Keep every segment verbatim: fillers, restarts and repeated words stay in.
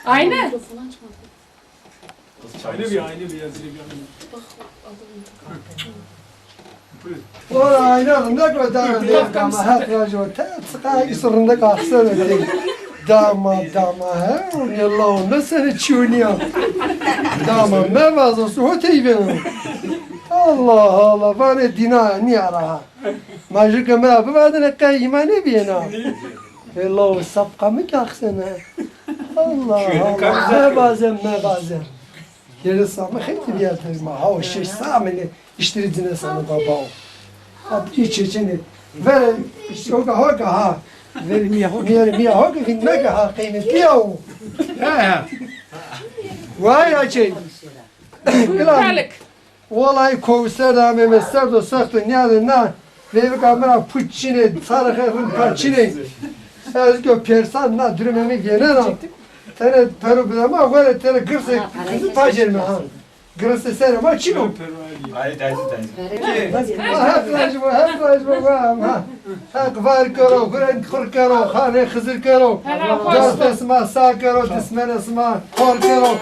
Aynı. Aynı bir, aynı bir, yazılı bir aynı. Ora ayna rindek ve dama, dama, het rajo te, çıka isu rindek ahsen ete. Dama, dama, he, o ne la, o ne seni çiyo niya. Dama, me vazo su ho teyveno. Allah Allah, vane dina niya raha. Ma ju ke me ra bivadine qe îma nêbîyena. Ê lawo sapqa mi ke axsene. Allah Allah. Mevazem, mevazem. Yere sami xeyti biyateri ma. Ha o şeş sami ne iştiri cine sami baba o. Ha bir çeçeni. Ver işte o hoka ha. Ver miya hoka. Miya, miya hoka vinme ke ha kıymetli ya o. He he. Vay açey. Kalik. Wellahî kowser de ameyme, serd o, sext o, nîyade na veyvika mi ra puç çinê, sarixê rind pa çinê. Ez go pêrsan na durumê mi vênena. Tenê pero bidema, were tenê girsê kizi pa cêrme ha. Girsê serê ma çin o. Ay, dayı, dayı. Ha, hep rajbo, hep rajbo, ha. Heq var kero, gureng xur kero, xanê Xizir kero. Destê sima sa kero, dismenê sima xor kero.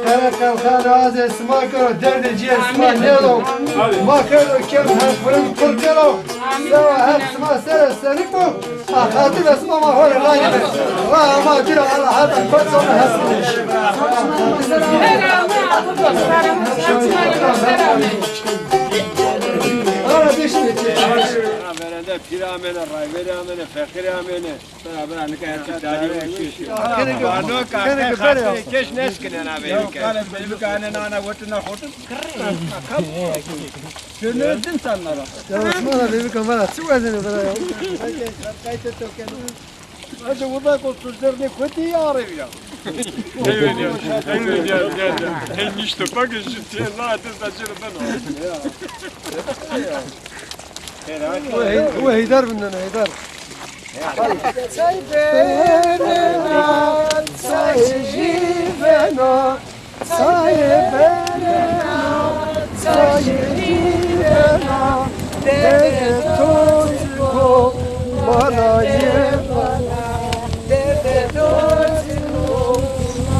Qere qelxanê azê sima kero, derdê ciyê sima nêro. Ma kero kem, Heq gureng xur kero. Sewa Heq sima sere senik bo. Axatî ve sima ma xo rê rayî be. Ra ma dira Allah hata kot sona hesine. Ara beşine çek. Verende pîr amêne, rayverî amêne, feqîrî amêne. Bira, bira, nika her çi darî weşî. Vano ka xatirê keş nêşkinena veyvike. Kale veyvike ane nana wetine xotin. Kam? Şunu din sanlara. Ya Osman abi, veyvike bana çi wazine bira ya. Hadi uzak ol, sözlerine kötü ya arıyor ya. Hey, hey, hey, hey, hey, hey, nişte bak, şu tiyana, hadi saçını ben al. O Hey-, o Heydar bundan, Heydar. Çay berena, çay jî bena, çay berena, çay jî bena, derdê to çik o, bana yê bana, derdê to çik o,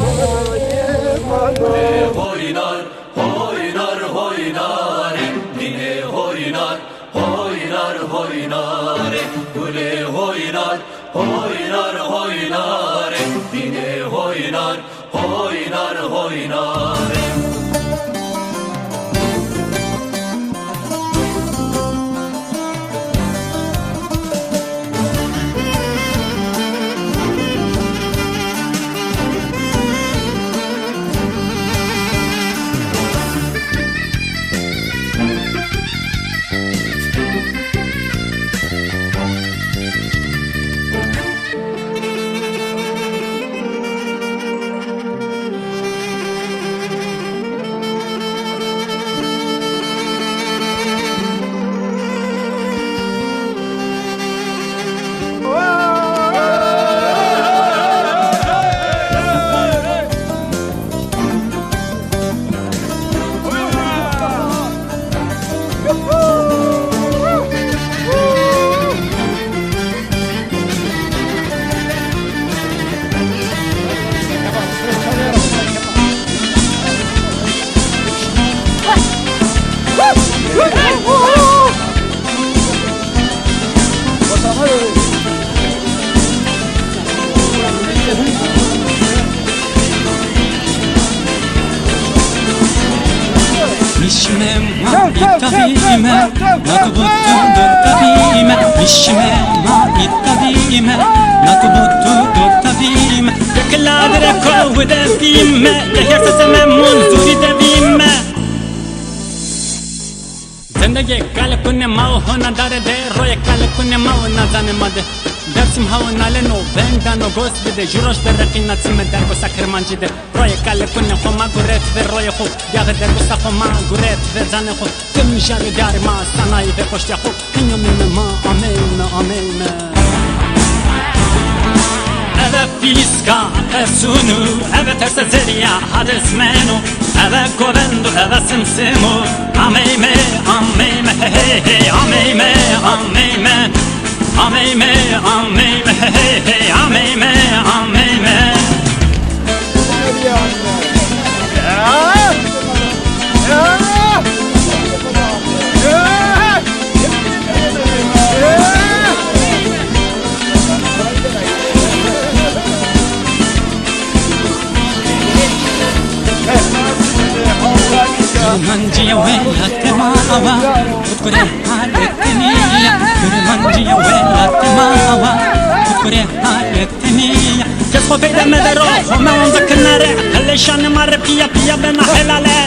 bana yê bana. Hoynar, hoynar, hoynarê, dînê hoynar, hoynar, hoynarê, gulê hoynar, hoynar, hoynarê, dînê hoynar, hoynar, hoynarê. Nişme ma îta bîme, na tu butu dota bîme. Nişme ma îta bîme, na tu butu dota bîme. Dekila dire ko wide bîme, deher sese me mun zûrî de bîme. Zendegê kale kune ma û hona dare de, roye kale kune ma û nazane ma de. Dersim ha û naleno, veng dano, gos bide, jû roj de reqîna çime dergosa Kirmancî de. Roye kale kune xo ma guret ve roye xo, yaxe dergosa xo ma guret ve zanê xo. Tim jari diyarê ma sanayî ve poştya xo. Hinyo meyme ma ameyme, ameyme. Eve fîlîska efsûnû, eve terse zerrîya hadesmeno, eve govendo, eve simsimo. Ameyme, ameyme, hey, hey, hey, ameyme, ameyme. Ameyme, ameyme, hey, hey, hey, ameyme, ameyme. Ya! Ya! Ya! Kurmancîya welatê ma awa, kure haletê nîya. Kurmancîya welatê ma awa, kure haletê nîya. Kes xo peyde medero, xo meon bikinere. Qeleşanê ma rê pîya pîya bena helale.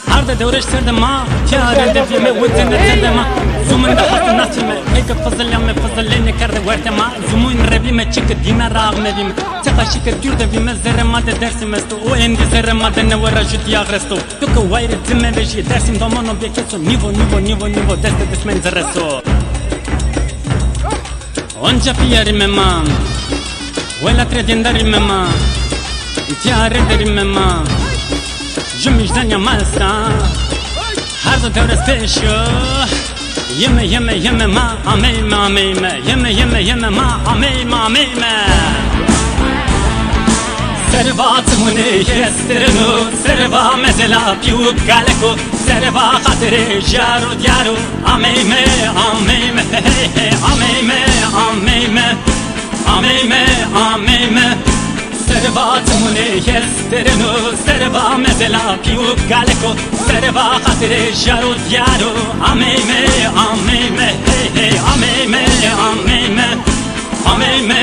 Her de dewrêş serdê ma, tîya rê de vîme, witêne serdê ma. Zumîn de hesî nasîme, eke fizilîyame fizilêne kerde wertê ma. Zumîn rê vîme çike dîme raxme vîme. Çeqa şike dûr de vîme, zerrê ma de Dêrsim esto. O endî zerrê ma de newe ra jû tîya resto. Tu ke wayîrê ci mevejîyê, Dêrsim domano bêkeso. Nîvo, nîvo, nîvo, nîvo, destê dişmen ci reso. Onca pîya rîme ma, welat rê dîndar rîme ma, tîya rê de rîme ma, ju mijdanîya ma esta, her du dewres pêşo. Yeme, yeme, yeme ma ameyme, ameyme, yeme, yeme, yeme ma ameyme, ameyme. Serva timunê yestereno, serva mezela pî û kaleko, serva xatirê jar û diyaro. Ameyme, ameyme, hey, hey, ameyme, ameyme. Ameyme, ameyme. Serva timunê yestereno, serva mezela pî û kaleko, serva xatirê jar û diyaro. Ameyme, ameyme, hey, hey, ameyme, ameyme. Ameyme,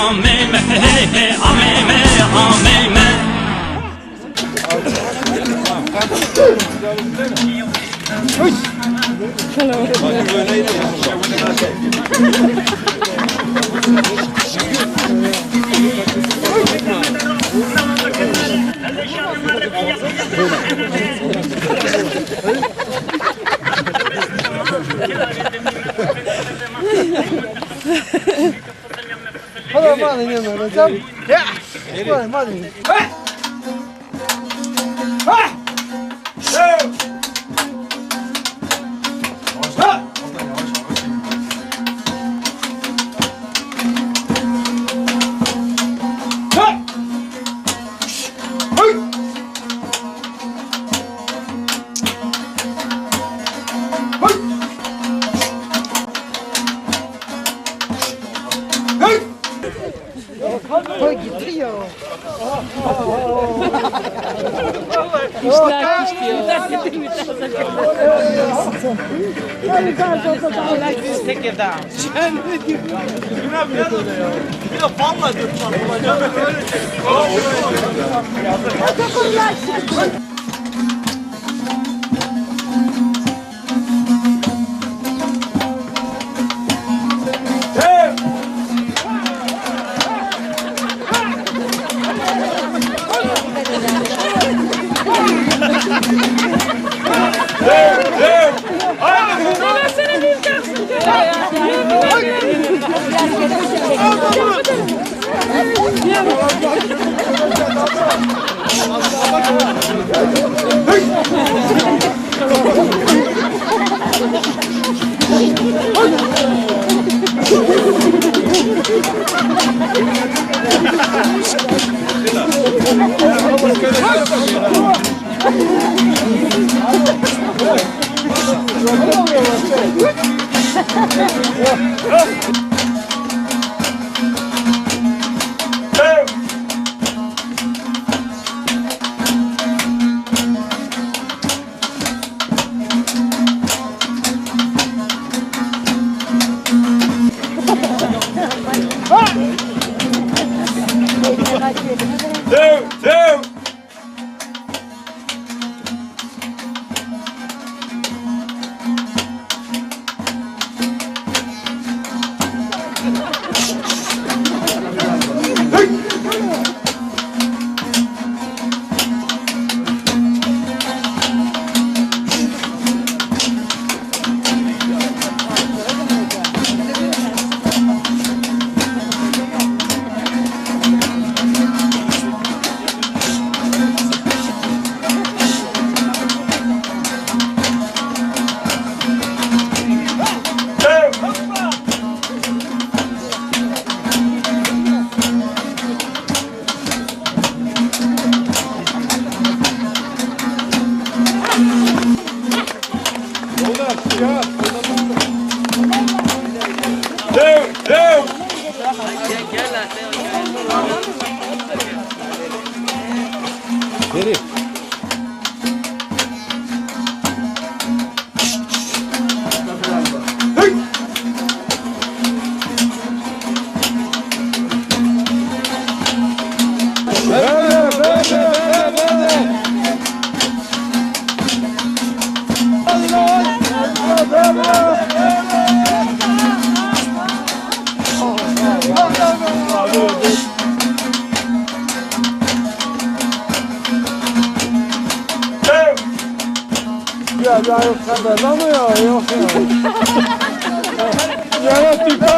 ameyme, hey, hey, ameyme, ameyme. Hala madem yanına hocam. Ya. Madem, madem. Koy getiriyor. İşler istiyor. Tek eda. Ya vallahi diyorum. Dew, dew. Dew, dew. Ya, ya, yok, sen de ama ya, yok ya. Ya, ya, tipe.